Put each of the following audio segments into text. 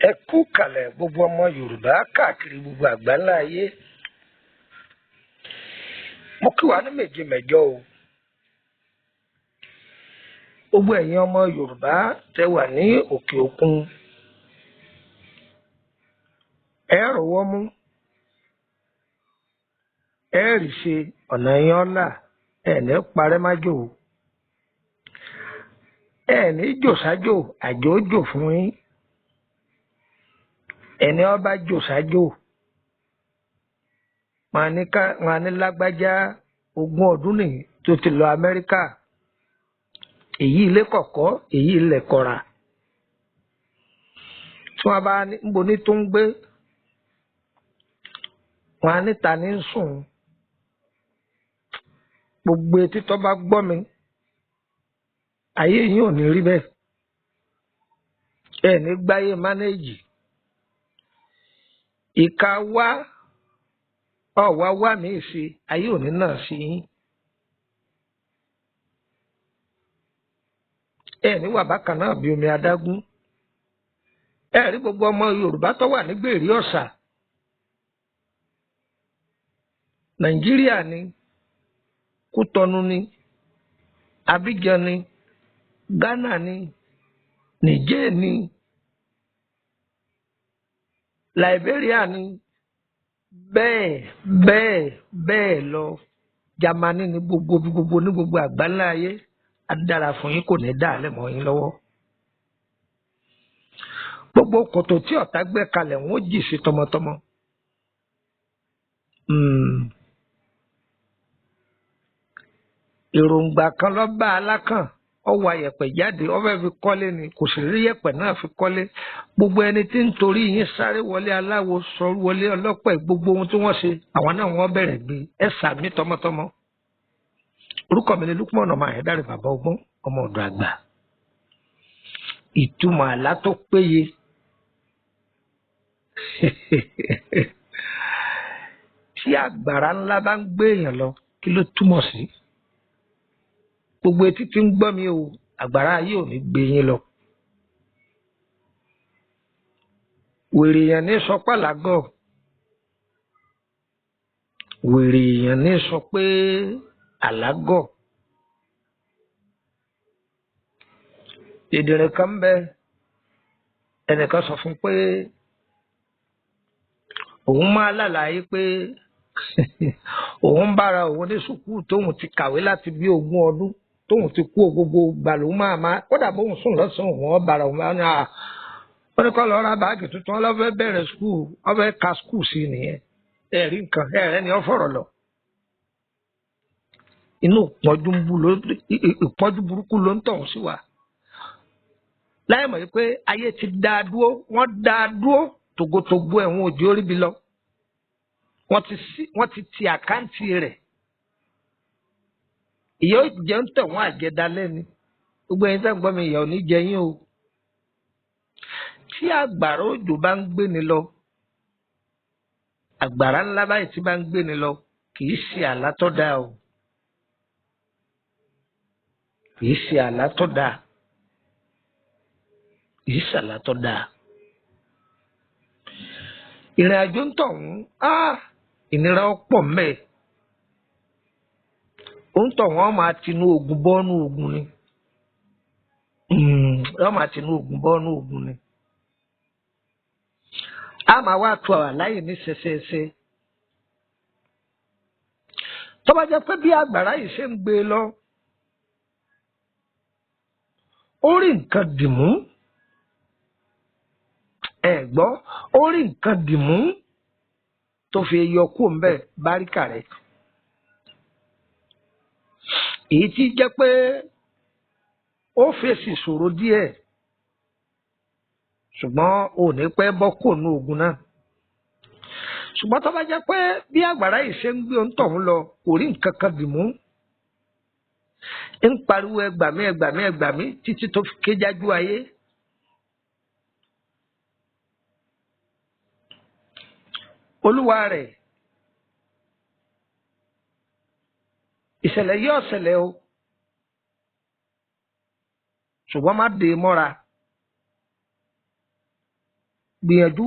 Ẹ kú kalẹ̀ gbogbo ọmọ Yorùbá káàkiri gbogbo àgbáńlá ayé. Mo kí wa ní méje mẹ́jọ o. Gbogbo ẹ̀yin ọmọ Yorùbá tẹ wà ní òkè òkun, ẹ rọwọ́ mú, ẹ rí ṣe ọ̀nà yín ọ̀la, ẹ ní parẹ́ májò o, ẹ ní jòsájò, àjò jò fún yín. Ẹni ọba jòsájò, wọn ní lágbájá ogún ọdún nìyí tó ti lọ Amẹ́ríkà, èyí ilé kọ̀kọ́, èyí ilẹ̀ kọ̀ra. Tí wọ́n bá ní níbo ní tó ń gbé, wọn á níta ní sùn. Gbogbo etí tó bá gbọ́ mi, ayé yín ò ní rí bẹ́ẹ̀. Ẹ ní gbáyé mánéèjì. Ìka wá ọ̀wá wá mí sí, ayé òní náà sí yín. Ẹ ní wà bákan náà bí omi adágún. Ẹ rí gbogbo ọmọ Yorùbá tó wà ní gbèrè ọ̀sà. Nàìjíríà ni, Kútọnu ni, Abidjan ni, Ghana ni, Niger ni, Liberia ni, bẹ́ẹ̀ bẹ́ẹ̀ bẹ́ẹ̀ lọ. Jámánì ní gbogbo gbogbo ní gbogbo àgbáńlá ayé. Á dára fún yín, kò ní dá àlẹ́ mọ́ yín lọ́wọ́. Gbogbo kòtò tí ọ̀tá gbẹ́ kalẹ̀ wọ́n jì sí tọmọtọmọ. Èròǹgbà kan lọ bá alákàn, ó wa yẹ̀pẹ̀ jáde, ó fẹ́ fi kọ́lé ni, kò sì rí yẹ̀pẹ̀ náà fi kọ́lé. Gbogbo ẹni tí ń torí yín sáré wọlé aláwo, sọ wọlé ọlọ́pẹ̀, gbogbo ohun tí wọ́n ṣe, àwọn náà wọ́n bẹ̀rẹ̀ gbé. Ẹ sàmí tọmọtọmọ. Orúkọ mi ni Lukman ọmọ Àyẹ̀dáre, bàbá ọgbọ́n, ọmọ ọ̀dọ̀ àgbà. Ìtumọ̀ àlá tó péye. Tí àgbàrá ńlá bá ń gbé èèyàn lọ, kí ló túmọ̀ sí? Gbogbo etí tí ń gbọ́ mi o, àgbàrá ayé ò ní gbé yín lọ. Wèrè èèyàn ní sọ pé àlágọ̀. Wèrè èèyàn ní sọ pé àlágọ̀. Dèdèrè kan ń bẹ, ẹnìkan sọ fún pé òun máa lálàyé pé òun ń bára òun ní sùkúù tóun ti kàwé láti bí ogún ọdún, tóun ti kú gbogbo gbà lòun máa máa kódà bóun sùn lọ́sàn-án òun ó bára òun máa ní à. Ó ní kó lọ ra báàgì tuntun, ó lọ fẹ́ bẹ̀rẹ̀ sùkúù, ó fẹ́ ka sùkúù sí nìyẹn. Ẹ̀rí nǹkan, ẹ̀rẹ́ ni ó fọ̀rọ̀ lọ. Inú ìpọ́njú burúkú ló ń tọ̀hún sí wa. Láì mọ̀ pé ayé ti dá a dúró, wọ́n dá a dúró tògótògó ẹ̀wọ̀n òjò orí bi lọ. Wọ́n ti ti àkáǹtì rẹ̀. Ìyà ó jẹ́ ń tẹ̀ wọ́n àjẹdálẹ́ ni. Gbogbo ẹ̀yin tẹ́ ń gbọ́ mi, ìyà ò ní jẹ yín o. Tí àgbàrá òjò bá ń gbéni lọ, àgbàrá ńlá báyìí tí bá ń gbéni lọ, kì í ṣe àlá tó dáa o. Kì í ṣe àlá tó dáa. Kì í ṣe àlá tó dáa. Ìrìn àjò ń tọ̀hún, ìnira ọ̀pọ̀ mẹ́ẹ̀. Ó ń tọ̀hún, ó máa tinú ogun bọ́nú ogun ni. Ó máa tinú ogun bọ́nú ogun ni. A máa wá tu àwà láyè ní ṣẹṣẹṣẹ. Tó bá jẹ́ pé bí àgbàrá yìí ṣe ń gbé e lọ, ó rí nǹkan dìmú. Ẹ gbọ́, ó rí nǹkan dìmú tó fi yọ kúrò ńbẹ̀ báríkà rẹ̀. Èyí tí jẹ́ pé ó fèsì ìṣòro díẹ̀, ṣùgbọ́n ò ní pẹ́ bọ́ kúrò ní ogun náà. Ṣùgbọ́n tó bá jẹ́ pé bí àgbàrá yìí ṣe ń gbé ohun tọ̀hún lọ, kò rí nǹkan kan dìmú. Ń pariwo ẹgbàmí ẹgbàmí ẹgbàmí títí tó fi ké jájú ayé. Olúwa rẹ̀, ìṣẹ̀lẹ̀ yóò ṣẹlẹ̀ o, ṣùgbọ́n má dè mọ́ra. Gbìyànjú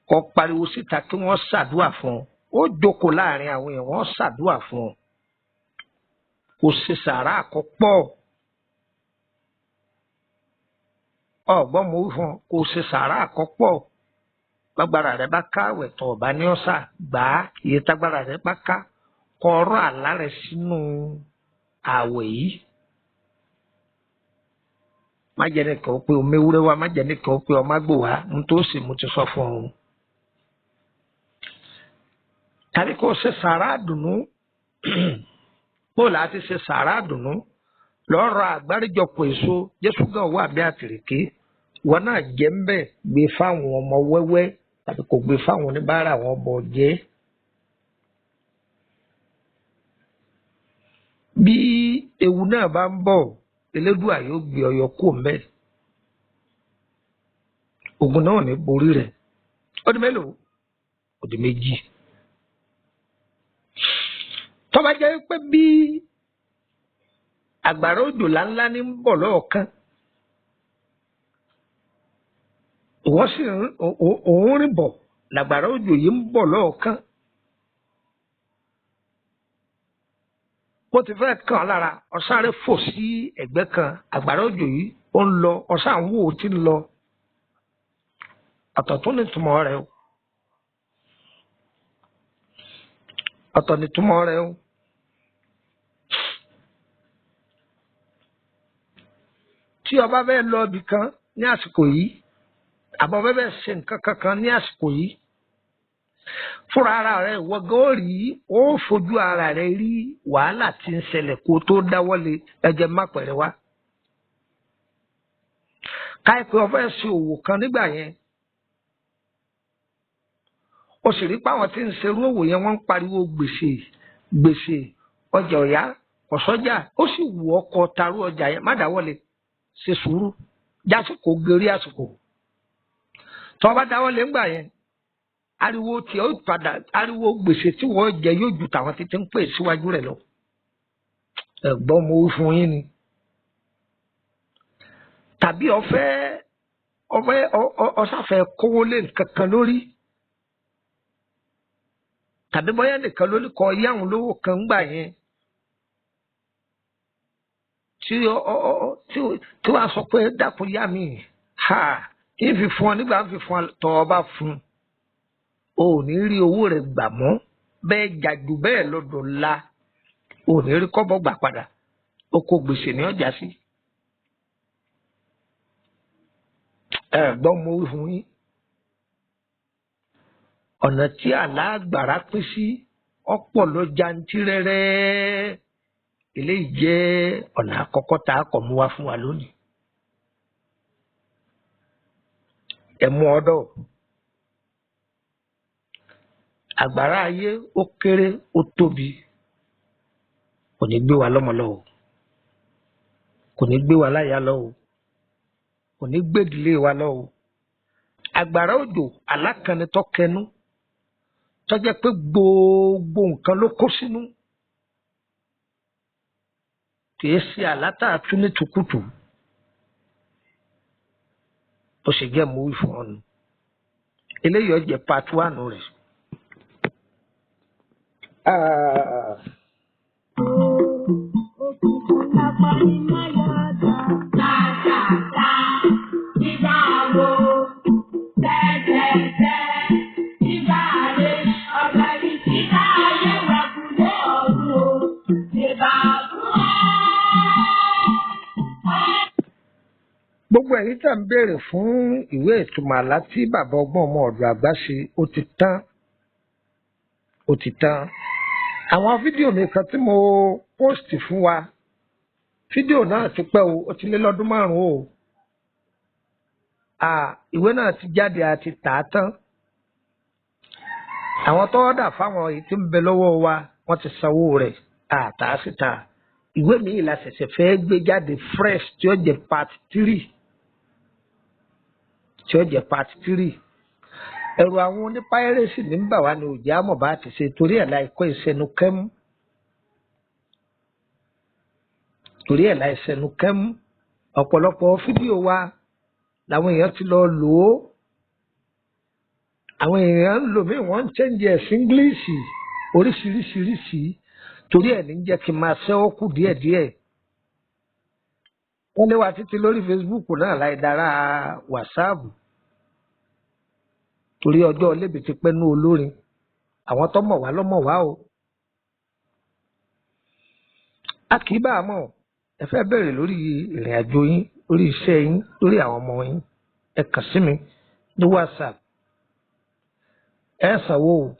kó pariwo síta kí wọ́n ṣàdúà fún ọ. Ó jókòó láàrin àwọn èèyàn, wọ́n ṣàdúà fún ọ. Kò ṣe sàrà àkọ́pọ̀. Ọ̀gbọ́n mo wí fún ọ, kò ṣe sàrà àkọ́pọ̀. Gbàgbára rẹ bá ká àwẹ̀ tó ọ̀bá ní ọ̀sà gbà á, iye tágbára rẹ bá ká kọ ọ̀rọ̀ àlá rẹ sínú àwẹ̀ yìí. Má jẹ́ nìkan ó pé omi ewúrẹ́ wá, má jẹ́ nìkan ó pé ọmọ àgbò wá, n tó sì mo ti sọ fún ọ. Tàbí kó ṣe sàrà àdùnnú. Bó la ti ṣe sàrà àdùnnú? Lọ́rọ̀ àgbáríjọpọ̀ èso Jésù gan wà bí àtìrìkí. Wọn náà jẹ́ ń bẹ̀ gbé fáwọn ọmọ wẹ́wẹ́ tàbí kò gbé fáwọn oníbàárà wọn bọ̀ jẹ́. Bí ewu náà bá ń bọ̀, Elédùà yóò gbé ọyọ kó mbẹ́. Ogun náà ní borí rẹ̀. Ó di mélòó? Ó di méjì. Tó bá jẹ́ pé bí àgbàrá òjò láńlá ní ń bọ̀ lọ́ọ̀kan, wọ́n sì òun rìn bọ̀ làgbàrá òjò yìí ń bọ̀ lọ́ọ̀kan. Bó ti fẹ́ kàn lára, ọ̀sáré fò sí ẹ̀gbẹ́ kan, àgbàrá òjò yìí ó ń lọ, ọ̀sán àwọn wò ó ti ń lọ. Ọ̀tọ̀ tún ní ìtumọ̀ rẹ̀ o. Ọ̀tọ̀ ní ìtumọ̀ rẹ̀ o. Tí o bá fẹ́ lọ ibì kan ní àsìkò yìí, àbọ̀ fẹ́ fẹ́ ṣe nǹkan kankan ní àsìkò yìí, fúnra ara rẹ̀ ìwọ gan ó rí, ó fojú ara rẹ̀ rí wàhálà tí ń ṣẹlẹ̀ kó tó dáwọ́lé. Ẹ̀jẹ̀ má pẹ̀rẹ̀ wá. Káìpẹ́ o fẹ́ ṣe òwò kan nígbà yẹn, o sì rí pé àwọn tí ń ṣerú òwò yẹn wọ́n ń pariwo gbèsè gbèsè, ọjà ọ̀yá kọ̀sọ́jà, ó sì wù ọkọ̀ tarú ọjà yẹn, má dáwọ́lé, ṣe sùúrù jásìkò gerí àsìkò. Tó bá dáwọ́lé ńgbà yẹn, ariwo tí ó padà ariwo gbèsè tí wọ́n jẹ yóò ju tàwọn títí ń pè síwájú rẹ̀ lọ. Ẹ̀gbọ́n mo wí fún yín ni. Tàbí ọfẹ́ ọfẹ́ ọsàfẹ́ kówó lé nǹkan kan lórí. Tàbí bóyá nìkan lórí kọ yáwọn lówó kan ńgbà yẹn. Tí ọ ọ tí wàá sọ pé dákun yá mi, ha, ń fi fún ọ nígbà ń fi fún ọ tọ́ ọ bá fún un, o ò ní rí owó rẹ̀ gbà mọ́. Bẹ́ẹ̀ jàjù bẹ́ẹ̀ lọ́dọ̀ la, o ò ní rí kọ́bọ̀ gbà padà, o kò gbèsè ní ọjà sí. Ẹ gbọ́ mo wí fún yín. Ọ̀nà tí àlá àgbàrá pín sí ọ̀pọ̀ lọ jantirẹrẹ. Eléyìí jẹ́ ọ̀nà àkọ́kọ́ tá a kọ̀ mú wá fún wa lónìí. Ẹ mú ọdọ̀. Àgbàrá ayé ó kéré ó tóbi, kò ní gbé wa lọ́mọ lọ o, kò ní gbé wa láya lọ o, kò ní gbèdílé wa lọ o. Àgbàrá òjò alákànni tó kẹnu, tó jẹ́ pé gbogbo nǹkan ló kó sínú, kìí ṣe àlá tá a tú ní tukutu. Ó sì jẹ́ mú fún ọ nù. Eléyìí ó jẹ́ part one rẹ̀. Òkùnkùn lápá ní máyà dá. Tàtàtà ìgbà wo tẹ́tẹ́tẹ́ ìgbà rẹ̀ ọ̀gbẹ́ni ìgbà ayé wà kúlẹ̀ ọ̀run o. Ìbà fún ẹ. Gbogbo ẹ̀yin tá ń béèrè fún ìwé ìtumọ̀ àlá tí bàbá ọgbọ́n ọmọ ọ̀dọ̀ àgbà ṣe, ó ti tán, ó ti tán. Àwọn fídíò mi kan tí mo post fún wa, fídíò náà ti pẹ́ o, ó ti lé lọ́dún 5 o. Ìwé náà ti jáde àti tà á tán. Àwọn tó ọ̀dà fáwọn èyí tí ń bẹ lọ́wọ́ wa, wọ́n ti sanwó rẹ̀, àtà síta. Ìwé mi la ṣẹ̀ṣẹ̀ fẹ́ gbé jáde fresh tí ó jẹ́ part 3, tí ó jẹ́ part 3. Ẹ̀rù àwọn onípáírẹ́sì ní bà wá ní òjá mọ̀ bá ti ṣe, torí ẹ̀ láì kọ́ ìṣẹ́nu kẹ́mú, torí ẹ̀ láì ṣẹnu kẹ́mú. Ọ̀pọ̀lọpọ̀ fídíò wa làwọn èèyàn ti lọ lò ó. Àwọn èèyàn ń lò mí, wọ́n ń chẹ́ǹjì ẹ̀ sí English oríṣiríṣiríṣi, torí ẹ̀ ní jẹ́ kí n máa ṣẹ́wọ́ kù díẹ̀díẹ̀. Wọ́n lé wa títí lórí Facebook náà láì dára WhatsApp, torí ọjọ́ lébi ti pẹ́ nú olórin. Àwọn tó mọ̀ wá lọ́mọ̀ wá o. A kì í bá a mọ̀. Ẹ fẹ́ bẹ̀rẹ̀ lórí ìrìn àjò yín, lórí iṣẹ́ yín, lórí àwọn ọmọ yín, ẹ kàn sí mi ní WhatsApp. Ẹ sanwó o,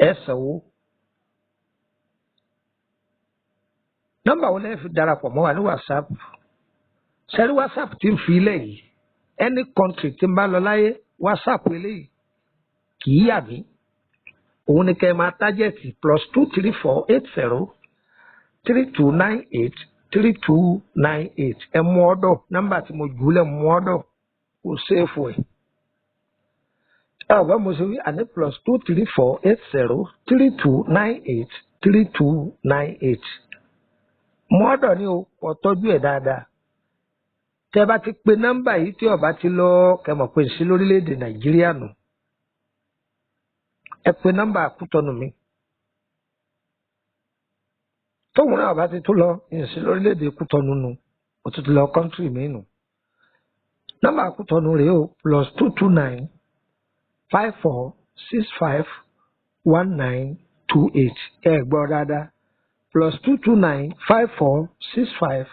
ẹ sanwó. Nọ́mbà wo lẹ fi darapọ̀ mọ́ wa ní WhatsApp? Sẹ́rí WhatsApp ti ń fi ilẹ̀ yìí, any country tí ń bá lọ láyé, WhatsApp eléyìí kì í yà mí. Òun ni kẹ́ ẹ máa tájẹ̀tì +234 80 3298 3298. Ẹ mú ọ́dọ̀ nọ́mbà tí mo jù ú lẹ̀, mú ọ́dọ̀ kò séèfù ẹ̀. Ẹ ọ̀gbọ́n mo ṣe wí, àní +234 80 3298 3298. Mú ọ́dọ̀ ni o, kò tọ́jú ẹ̀ dáadáa. Tẹ́ bá ti pe nọ́mbà yìí tí ó bá ti lọ, kẹ́ mọ̀ pé sí lórílẹ̀‐èdè Nàìjíríà nù. Ẹ pe nọ́mbà Kútọ́nù mi. Tóun náà bá ti tún lọ, ìsìn lórílẹ̀‐èdè Kútọ́nù nù, ó tún ti lọ kọ́ńtírì mi nù. Nọ́mbà Kútọ́nù rèé o, +229 54 65 1928. Ẹ gbọ́ dáadáa, +229 54 65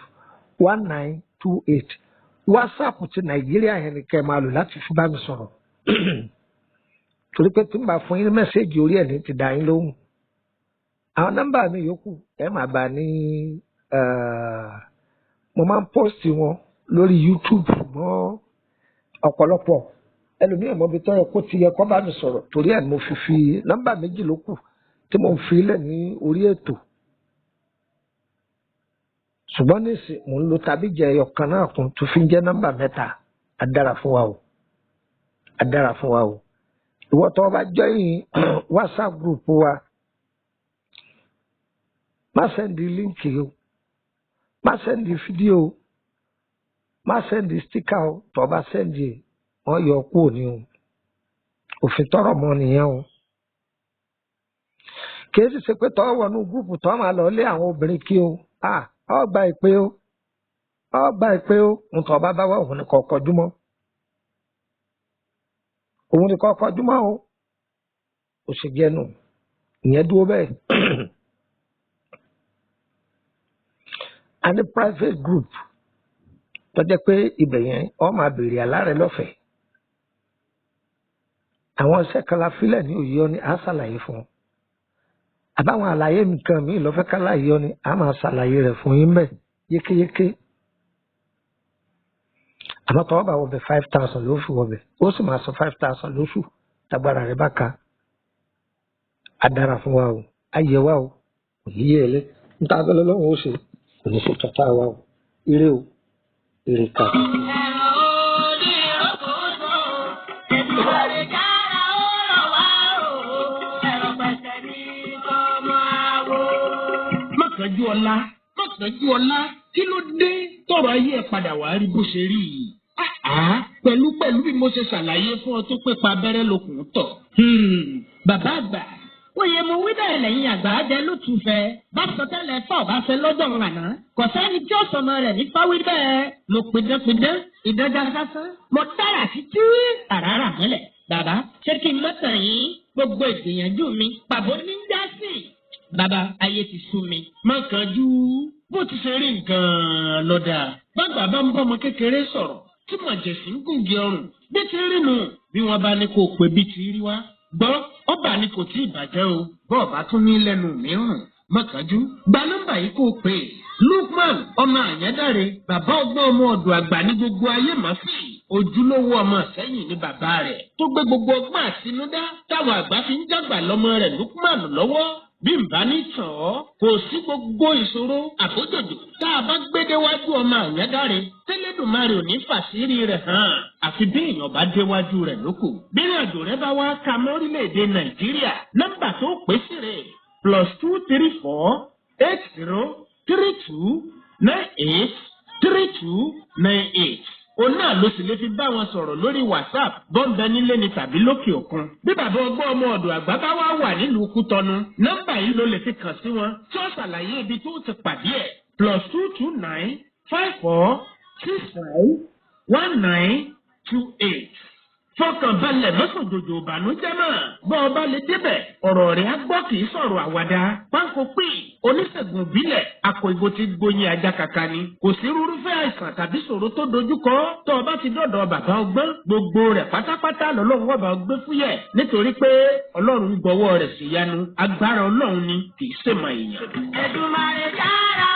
1928. WhatsApp ti Nàìjíríà yẹn ni kẹ́ ẹ máa lò láti fi bá mi sọ̀rọ̀, torí pé tí n bá fún yín ní mẹ́sẹ̀gì orí ẹ̀ ní ti dá yín lóhùn. Àwọn nọ́mbà mi yòókù ẹ máa bá ní, mo máa ń pọ́ọ̀sì wọn lórí YouTube, ṣùgbọ́n ọ̀pọ̀lọpọ̀ ẹlòmíràn mọ̀ bí tọ́ yẹ kó ti yẹ kó bá mi sọ̀rọ̀, torí ẹ̀ mo fi fi nọ́mbà méjì ló kù tí mo ń fi lẹ̀ ní orí ètò. Ṣùgbọ́n nísìn mò ń lo tàbí jẹ ẹyọ kan náà kún tó fi ń jẹ́ nọ́mbà mẹ́ta. Á dára fún wa o, á dára fún wa o. Ìwọ tó o bá join WhatsApp group wa, má sẹ́ndì líǹkì o, má sẹ́ndì fídíò o, má sẹ́ndì stíkà o. Tó o bá sẹ́ndì ẹ̀, wọ́n yọ kúrò ní o. Òfin tọrọ mọ́ nìyẹn o. Kìí sì ṣe pé tọ́ wọnú gúrùpù tọ́ máa lọ lé àwọn obìnrin kí o. Ọ gba ìpè o, ọ gba ìpè o. Nǹkan ọba bá wà, òun ni kò kọjú mọ́, òun ni kò kọjú mọ́ o. Ó ṣe jẹ́nu ìyẹn dúró bẹ́ẹ̀. A ní private group tó jẹ́ pé ibẹ̀ yẹn ọ máa béèrè àlá rẹ lọ́fẹ̀ẹ́. Àwọn iṣẹ́ kan la fílẹ̀ ní òye ọ ni à á ṣàlàyé fún ọ. Àbáwọn àlàyé nǹkan míì lọ́fẹ́ káláyé ọ ni à máa ṣàlàyé rẹ̀ fún yín bẹ́ẹ̀ yékéyéké. Àmọ́ tọ́wọ́ bá wọbẹ̀, 5,000 ló fi wọbẹ̀, ó sì máa san 5,000 lóṣù tágbára rẹ̀ bá ka. Á dára fún wa o, á yẹ wa o, kò ní yé ẹlẹ́. Níta abẹ́lẹ́ lọ́wọ́ ó ṣe, kò ní ṣe tọ́ta wa o. Ire o, ire kàkà. Ẹ̀rọ òde òkòtò, Èdùmàrè kára ó rọ̀ wá o, ẹ̀rọ pẹ̀sẹ̀ ní tọmọ àwo. Má kánjú ọlá, má kánjú ọlá. Kí ló dé tọrọ ayé ẹ padà wá rí bó ṣe rí yìí? Àá, pẹ̀lú pẹ̀lú bí mo ṣe ṣàlàyé fún ọ tó pé pa abẹ́rẹ́ lókun tọ̀. Bàbá àgbà, Oyè mo wí bẹ́ẹ̀ lẹ́yìn àgbà jẹ́ lótùfẹ́. Bá sọ tẹ́lẹ̀ fọ́ bá fẹ́ lọ́jọ́ àná. Kò sẹ́ni tí ó sọmọ rẹ̀ ní fáwí bẹ́ẹ̀. Mo pidánpidán, ìdánjà sásán. Mo dára títí àràrà mọ́lẹ̀. Bàbá, ṣé kí n mọ́tàn yín? Gbogbo ìgbìyànjú mi, pàbó ní ń já sí. Bàbá, ayé ti sú mi. Má kánjú, bó ti ṣe rí nǹkan lọ́dà. Bàgbà bá ń bọ́mọ kékeré sọ̀rọ̀ tí màjèsí ń gùngi ọrùn bí ti rí nù, bí wọ́n bá ní kó o pè bí ti rí wá. Gbọ́, ọba ni kò tí ì bàjẹ́ o, bọ́ọ̀bá tún ní lẹ́nu mìíràn. Má kánjú, gba nọ́mbà yìí kó o pè é. Lukman ọmọ Àyẹ́dáre, bàbá ọgbọ́n ọmọ ọ̀dọ̀ àgbà ní gbogbo ayé mà sí. Ojúlówó ọmọ Ìsẹ́yìn ní bàbá rẹ̀ tó gbé gbogbo ọgbọ́n àtinúdá táwọn àgbà fi ń jágbà lọ́mọ rẹ̀ Lukman lọ́wọ́. Bí n bá ní tàn ọ́, kò sí gbogbo ìṣòro àbójòjò tá a bá gbé déwájú ọmọ Àyándáre tẹ́lẹ̀dùmarè ò ní fàṣírí rẹ̀ hàn, àfi bí èèyàn bá déwájú rẹ̀ lóko. Bí ìrìnàjò rẹ bá wá ka mọ́rílẹ̀-èdè Nàìjíríà, nọ́mbà tó pè sí rẹ̀ +234 80 32 98 32 98. Òun náà ló sì lè fi bá wọn sọ̀rọ̀ lórí WhatsApp, bọ́ńbẹ nílé ni tàbí lókè òkun. Bí bàbá ọgbọ́n ọmọ ọ̀dọ̀ àgbà bá wá wà nílùú Kútọ́nù, nọ́mbà yìí ló lè fi kàn sí wọn tí ó ṣàlàyé ibi tó ti pàdé ẹ̀: +229 54 65 19 28. Fọkànbalẹ̀, mọ́sọ̀jòjò ìbànújẹ́ mọ́. Bọ́ ọba lè débẹ̀, ọ̀rọ̀ rẹ̀ á gbọ́, kì í sọ̀rọ̀ àwàdà. Páńkó pé oníṣègùn ìbílẹ̀ akọ ìbò ti gbóyin ajá kaka ni. Kò sí rúrúfẹ́ àìsàn tàbí ṣòro tó dojúkọ. Tó o bá ti dọ̀dọ̀ bàbá ọgbọ́n, gbogbo rẹ̀ pátápátá lọ́lọ́run ọba ọgbẹ́ fúyẹ̀. Nítorí pé Ọlọ́run gbọ́wọ́ rẹ̀ sí yanu. Agbára Ọlọ́run ni, kì í ṣèmọ̀ èèyàn. Èdùmàrè dára.